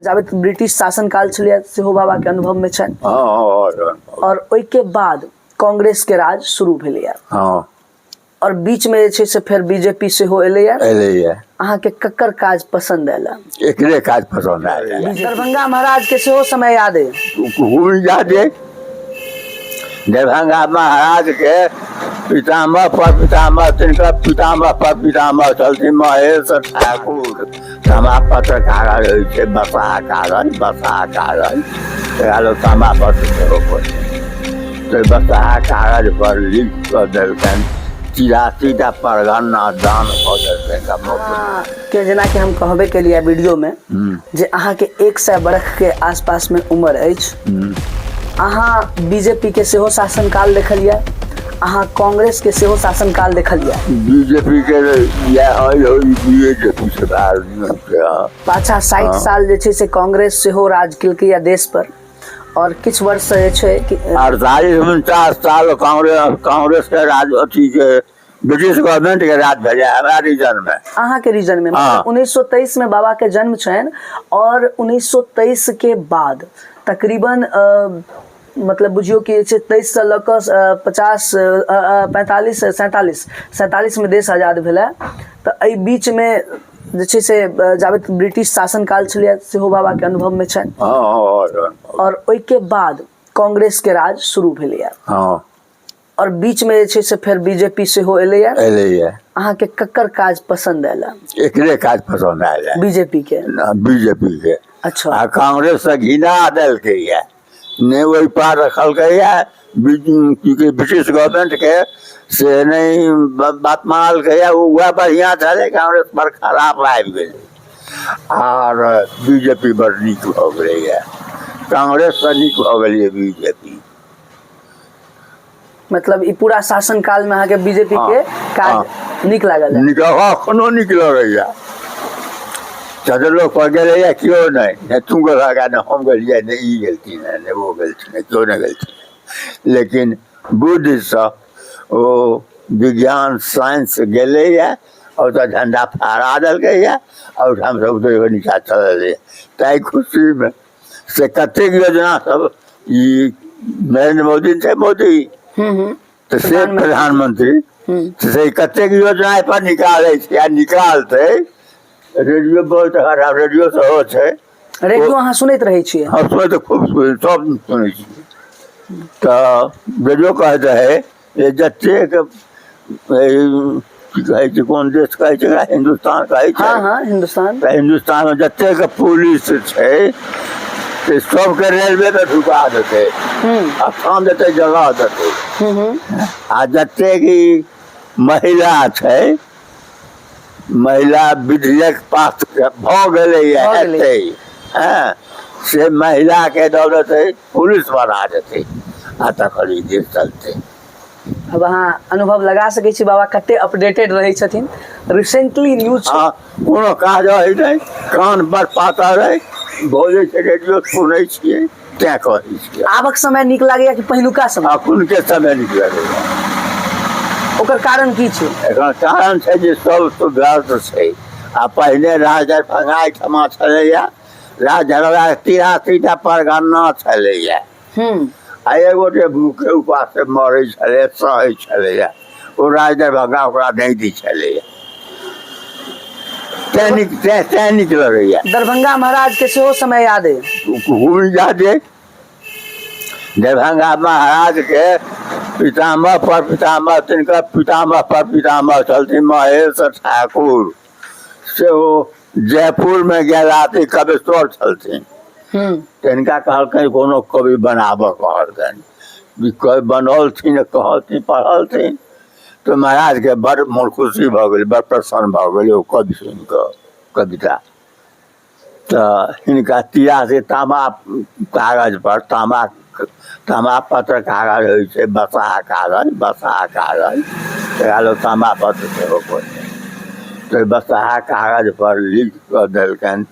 जाबे ब्रिटिश शासन काल छलैए सेहो बाबाके अनुभवमे छनि। हँ हँ हँ। आओर ओहिके बाद कांग्रेसके राज शुरू भेलैए। आओर बीचमे जे छै से फेर बीजेपी सेहो एलैए। एलैए। अहाँके ककर काज पसन्द आयल? एकरे काज पसन्द आयल। दरभंगा महाराज के सेहो समय याद अइ? खूब याद अइ। दरभंगा महाराज के पितामह पर पितामह, तिनकर पितामह पर पितामह छलथिन महेश ठाकुर। तामा पत्र कागज होइ छै, बसा कागज, बसा कागज, एकरा लोक तामा पत्र सेहो कहै छै। तऽ बसहा कागज पर लिख कऽ देलकनि, 83टा परगना दान कऽ देलकनि तऽ मुफ्त। के जेनाकि हम कहबे केलियै वीडियोमे जे अहाँके 100 बरखके आसपासमे उम्र अछि, अहाँ बीजेपी के सेहो शासनकाल देखलियै, अहाँ कांग्रेस के सेहो शासनकाल देखलियै। बीजेपी के इएह बीजेपी से बाहर। पाछा 60 साल जे छै से कांग्रेस सेहो राज केलकैया देश पर, और किछु वर्ष से जे छै कि 48-49 साल कांग्रेस के राज, अथी के ब्रिटिश गवर्नमेंट के राज भेलै हमरा रीजन में। अहाँ के रीजन में? हाँ। 1923 में बाबा के जन्म छनि और 1923 के बाद तकरीबन मतलब बुझियौ कि जे छै 23 से लऽ कऽ 50, 45, 47 में देश आजाद भेलै, तऽ एहि बीच में जे छै से जाबे ब्रिटिश शासन काल छलैए सेहो बाबा के अनुभव में छनि। हँ हँ हँ। और ओहिके बाद कांग्रेस के राज शुरू भेलैए। और बीच में जे छै से फेर बीजेपी सेहो एलैए। एलैए। अहाँके ककर काज पसन्द आयल? एकरे काज पसन्द आयल। बीजेपी के? बीजेपी के। अच्छा। आ कांग्रेस से घिना देलकैया, ने ओहि पार रखलकैया, ब्रिटिश गवर्नमेंट के से नहि बात मानलकैया। ओ वएह बढ़िआँ छलै, कांग्रेस बड़ खराब आबि गेलै आर बीजेपी बड़ नीक भऽ गेलैया। कांग्रेससँ नीक भऽ गेलैया बीजेपी। मतलब ई पूरा शासन काल में अहाँके बीजेपी के काज नीक लागल है? नीक, एखनो नीक लगैया। चदरो पर गेलैया केओ नहि, ने तू गेलहक ने हम गेलियै, ने ई गेलथिन हँ, ने ओ गेलथिन हँ, केओ नहि गेलथिन। लेकिन बुद्धिसँ ओ विज्ञान साइंस गेलैया, ओतऽ झंडा फहरा देलकैया आओर हमसभ उतरि कऽ नीचा चललियै। ताहि खुशीमे से कतेक योजना सब ई नरेंद्र मोदी छै, मोदी तऽ से प्रधानमंत्री से कतेक योजना एहिपर निकालै छै आ निकालतै। रेडियो बहुत खराब, रेडियो सेहो छै। रेडियो अहाँ सुनैत रहै छियै? हम सुनै तऽ खूब सुनै, सब सुनै छी। तऽ रेडियो कहैत रहै जे जतेक की कहै छै, कोन देश कहै छै एकरा, हिन्दुस्तान कहै छै? हँ हँ, हिन्दुस्तान। तऽ हिन्दुस्तानमे जतेक पुलिस छै से सबके रेलवेमे ढुका देतै, स्थान देतै, जगह देतै। आ जतेक ई महिला छै, महिला विधेयक पास भऽ गेलैए, भऽ गेलै। हेतै, हँ, से महिलाके दऽ देतै, पुलिस बना देतै आ तखन ई देश चलतै। अब अहाँ अनुभव लगा सकै छी बाबा कते अपडेटेड रहै छथिन। Recently news. आ कोनो काज रहै नहि, कान बड़ पातर अइ, बजै छै रेडियो सुनै छियै, तैँ कहै छियै। आबक समय नीक लागैया कि पहिलुका समय? अखुनके समय नीक लगैया। ओकर कारण की छै? एकर कारण छै जे सब सुभ्यस्त छै आ पहिने राज दरभंगा एहिठमा छलैया। राज दरभंगा 83टा परगना छलैया आ एगोटे भूखे उपासे मरै छलै, सहै छलैया, ओ राज दरभंगा ओकरा नहि दै छलैया। तैँ नीक, तैँ नीक लगैया। दरभंगा महाराज के सेहो समय याद अइ? खूब याद अइ। दरभंगा महाराज के पितामह पर पितामह, तिनकर पितामह पर पितामह छलथिन महेश ठाकुर, सेहो जयपुरमे गेला तऽ कवेश्वर छलथिन। तऽ हिनका कहलकनि कोनो कवि बनाबऽ कहलकनि, ई कवि बनौलथिन, कहलथिन, पढ़लथिन तऽ महाराजके बड़ मोन खुशी भऽ गेलै, बड़ प्रसन्न भऽ गेलै ओ कवि सुनि कऽ कविता। तऽ हिनका 83 तामा कागज पर, तामा पत्र कागज होइ छै, बसहा कागज, बसहा कागज, एकरा लोक तामा पत्र सेहो कहै छै, तऽ बसहा कागज पर लिख कऽ देलकनि,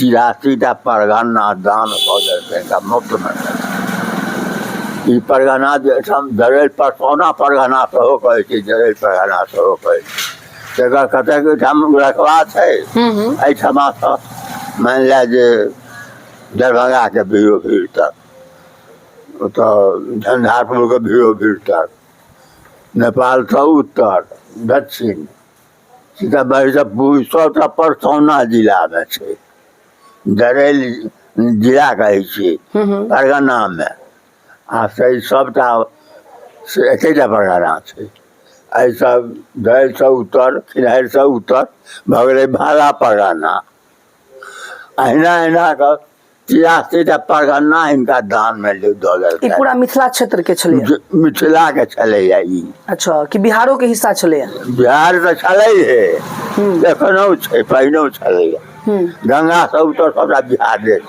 83टा परगना दान कऽ देलकनि आ मुफ्तमे। ई परगना जे एहिठाम जरैल परसौना परगना सेहो कहै छै, जरैल परगना सेहो कहै छै। तकर कतेक ओहिठाम रकबा छै। एहिठमासँ मानि लिअ जे दरभंगाके भीड़ो भीड़ तक, ओतऽ झंझारपुरके भीड़ो भीड़ तक, नेपालसँ उत्तर दक्षिण, सीतामढ़ीसँ पूर्व, सबटा परसौना जिलामे छै। दरैल जिला कहै छियै परगनामे, आ से सबटा से एकेटा परगना छै। एहिसँ दरैलसँ उत्तर, खिरहरिसँ उत्तर भऽ गेलै भाला परगना। अहिना अहिना कऽ 83टा परगना हिनका दानमे दऽ ई देलकनि। पूरा मिथिला क्षेत्र के छलैया? मिथिलाके छलैया ई। अच्छा, कि बिहारो के हिस्सा छलैया? बिहार तऽ छलै हे, एखनो छै, पहिनो छलैया। गंगासँ उत्तर सबटा बिहार देश।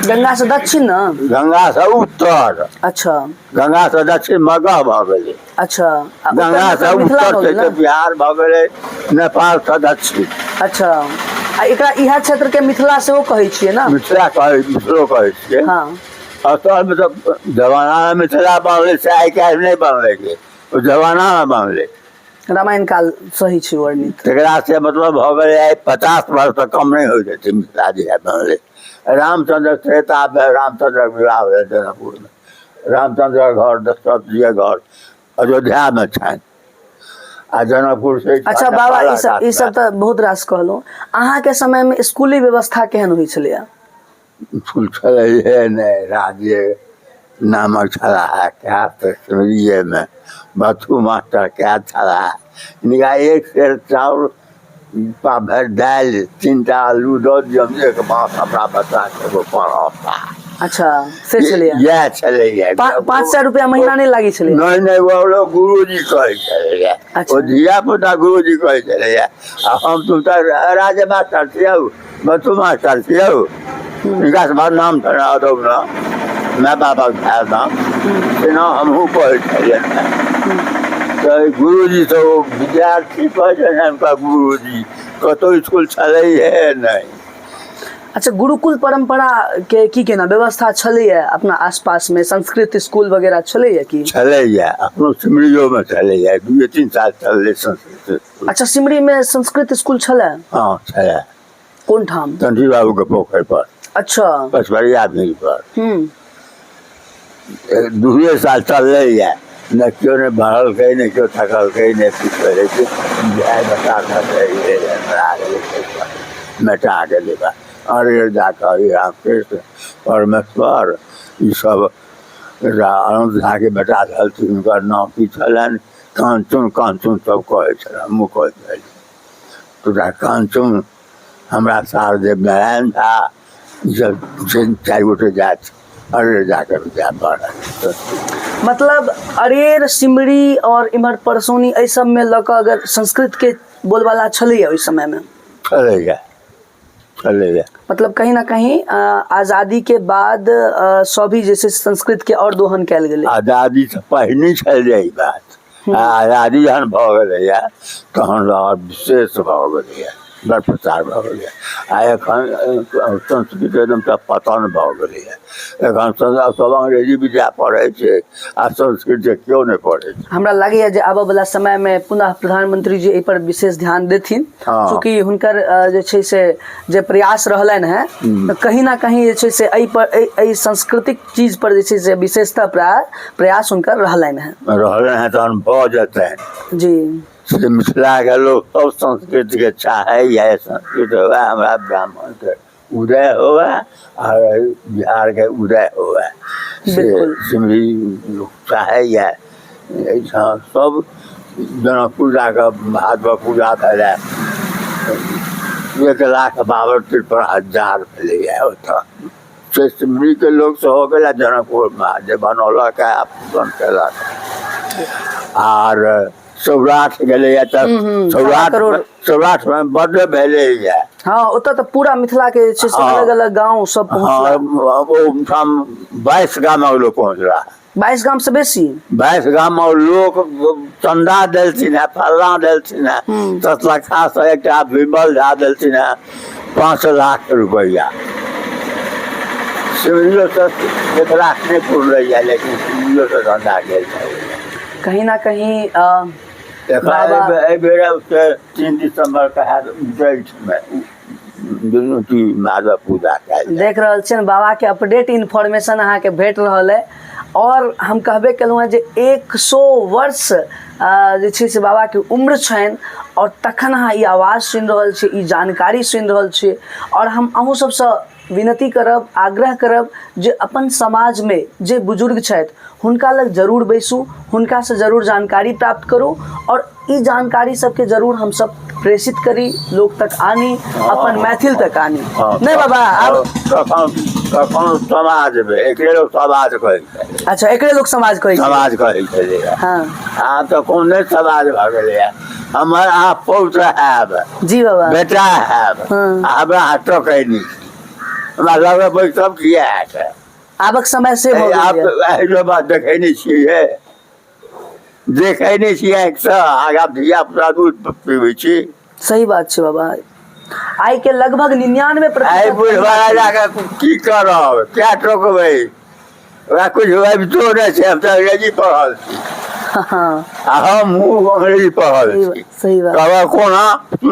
गंगा से दक्षिण ने? गंगासँ उत्तर। अच्छा। गंगासँ दक्षिण मगह भऽ गेलै। अच्छा, आ उत्तर गंगासँ मे तऽ मिथिला उत्तर भऽ छै गेल तऽ ने? बिहार भऽ गेलै, नेपालसँ दक्षिण। अच्छा, आ एकरा इएह क्षेत्र के मिथिला सेहो कहै छियै ने? मिथिला कहै, मिथिलो कहै छियै। असलमे तऽ जमानामे मिथिला बनलै से आइ काल्हि नहि बनलै, के ओ जमानामे बनलै। रामायण काल सही छै वर्णित। तकरा से मतलब भऽ गेलै आइ 50 वर्षसँ कम नहि होइत हेतै मिथिला जहिया बनलै। रामचंद्र त्रेता रामचंद्रक विवाह भेलै जनकपुरमे, रामचंद्रक घर, दशरथ जीके घर अयोध्यामे छनि आ जनकपुर से। अच्छा बाबा, ई सब ई सब तऽ बहुत रास कहलहुँ। अहाँके समयमे स्कूली व्यवस्था केहन होइ छलैया? इसकुल छलै हे नहि, राज्य नामक छलाह क्या तऽ सिमरिएमे बथु मास्टर क्या छलाह। हिनका एक सेर चाउर, पा भरि दालि, 3टा आलू दऽ दियौ, एक मास अपना बच्चाके एगो पढ़ौता। अच्छा, से छलैया? इएह छलैया। 500 रुपया महीना नहि लागै छलैया? नहि नहि, ओ गुरुजी कहै छलैया। ओ धिया पुता गुरुजी कहै छलैया, आ हम तुम तऽ राजे मास्टर छियौ, बच्चू मास्टर छियौ। हिनका सभक नाम छनि अदौ ने माय बापक झाल नाम, तेना हमहूँ कहै छलियनि। तऽ गुरुजी तऽ ओ विद्यार्थी कहै छलनि हुनका गुरुजी। कतहु इसकुल छलै हे नहि। अच्छा, गुरुकुल परंपरा के की केना व्यवस्था छलैया अपना आसपास में? संस्कृत स्कूल वगैरह छलैया की? छलैया, अपनो सिमरियोमे छलैया, 2-3 साल चललै संस्कृत स्कूल। अच्छा, सिमरी में संस्कृत स्कूल छलै? हँ, छलै। कोन ठाम? तंटी बाबू के पोखरि पर। अच्छा। पचपरिया भीड़ पर। 2 साल चललैया, नहि केओ नहि भरलकै, नहि केओ थकलकै, नहि किछु भेलै। जाय बच्चा गेलै, मेटा गेलै। बा अरे जाकऽ हरि रामकृष्ण परमेश्वर ईसब अनन्त झाके बेटा छलथिन, हुनकर नाम की छलनि? काञ्चन। काञ्चन सब कहै छलै, हमहूँ कहै छलियै तोरा काञ्चन। हमरा सार देव नारायण झा, ईसब 3-4 गोटे जाति अरेर जाके विद्या पढ़ल। मतलब अरेर, सिमरी और इम्हर परसौनी, एहि सब में लऽ कऽ अगर संस्कृत के बोलबाला छलैया ओहि समय में? छलैया, छलैया। मतलब कहीं ना कहीं आज़ादी के बाद सभी जे छै संस्कृत के और दोहन कयल गेलै। आज़ादी से पहिने छलै ई बात, आ आज़ादी जहन भऽ गेलैया तहन आओर विशेष भऽ गेलैया, बड़ प्रचार भऽ गेलैया। आ एखन संस्कृत एकदम से पतन भऽ गेलैया। एखन सब अंग्रेजी विद्या पढ़ै छै आ संस्कृत जे केओ नहि पढ़ै छै। हमरा लागैया जे आबऽ वाला समय में पुनः प्रधानमंत्री जी एहि पर विशेष ध्यान देथिन। चूँकि हुनकर जे छै से जे प्रयास रहलनि हेँ, तऽ कहीं ना कहीं जे छै से एहि पर एहि सांस्कृतिक चीज पर जे छै से विशेषतः प्रयास हुनकर रहलनि हेँ। रहलनि हेँ तहन भऽ जेतनि। जी। से मिथिलाके लोक सब संस्कृतके चाहैए, संस्कृत हुए, हमरा ब्राह्मणके उदय हुए आ बिहारके उदय हुए, से सिमरी लोक चाहैए। एहिठाम सब जनकपुर जाकऽ भादवक पूजा भेलै, 1,52,53,000 भेलैए ओतऽ। से सिमरीके लोक सेहो गेल जनकपुरमे, जे बनौलक अपन केलक। आर सौराठ गेलैए तऽ सौराठ सौराठमे बड्ड भेलैए। हँ, ओतऽ तऽ पूरा मिथिला के जे छै से अलग अलग गाँव सब पहुँचला। हँ, ओहिठाम 22 गामक लोक पहुँचला। 22 गाम से बेसी? 22 गामक लोक चन्दा देलथिन हेँ, फल्लाँ देलथिन हेँ। सतलखासँ एकटा विमल झा देलथिन हेँ 5 लाख रुपैआ। सिमरियोसँ 1 लाख नहि पुरलैए, लेकिन सिमरियोसँ चन्दा गेल छलै। कहीं ना कहीं एहि बेर 3 दिसम्बर के हैत उच्चैठमे। दुनू चीज माधव पूजा कयल जाइ। देख रहल छियनि बाबाके अपडेट इन्फॉर्मेशन अहाँके भेट रहल अइ आओर हम कहबे केलहुँ हेँ जे 100 वर्ष जे छै से बाबाके उम्र छनि आओर तखन अहाँ ई आवाज सुनि रहल छी, ई जानकारी सुनि रहल छी। आओर हम अहूँ सबसँ विनती करब, आग्रह करब जे अपन समाजमे जे बुजुर्ग छथि हुनका लग जरूर बैसू, हुनकासँ जरूर जानकारी प्राप्त करू आओर ई जानकारी सबके जरूर हमसब प्रेषित करी, लोक तक आनी, अपन मैथिल तक आनी। नहि बाबा आब तखन समाजमे एकरे लोक समाज कहै छलै। अच्छा, एकरे लोक समाज कहै छै। समाज कहै छलैए। हँ। आब तऽ कोन समाज भऽ गेलैए। हमर अहाँ पौत्र हैब, जी बाबा, बेटा हैब, हँ। आ हमरा अहाँ टोकै नहि छी, हमरा लग बैसब किया हैत? आबक समय से भऽ आब गेलैए। एहनो बात देखै नहि छियै, देखै नहि छियै आँखिसँ। आगाँ धिया पुता दूध पीबै छी। सही बात छै बाबा, आइ के लगभग 99 आइ प्रतिशत बुढ़वा जाकऽ की करब, क्या टोकबै? ओकरा किछु अबितो नहि छै। हम तऽ अंग्रेजी पढ़ल छी। हँ आ हमहूँ अंग्रेजी पढ़ल सही छी। सही बात। कहबै कोना?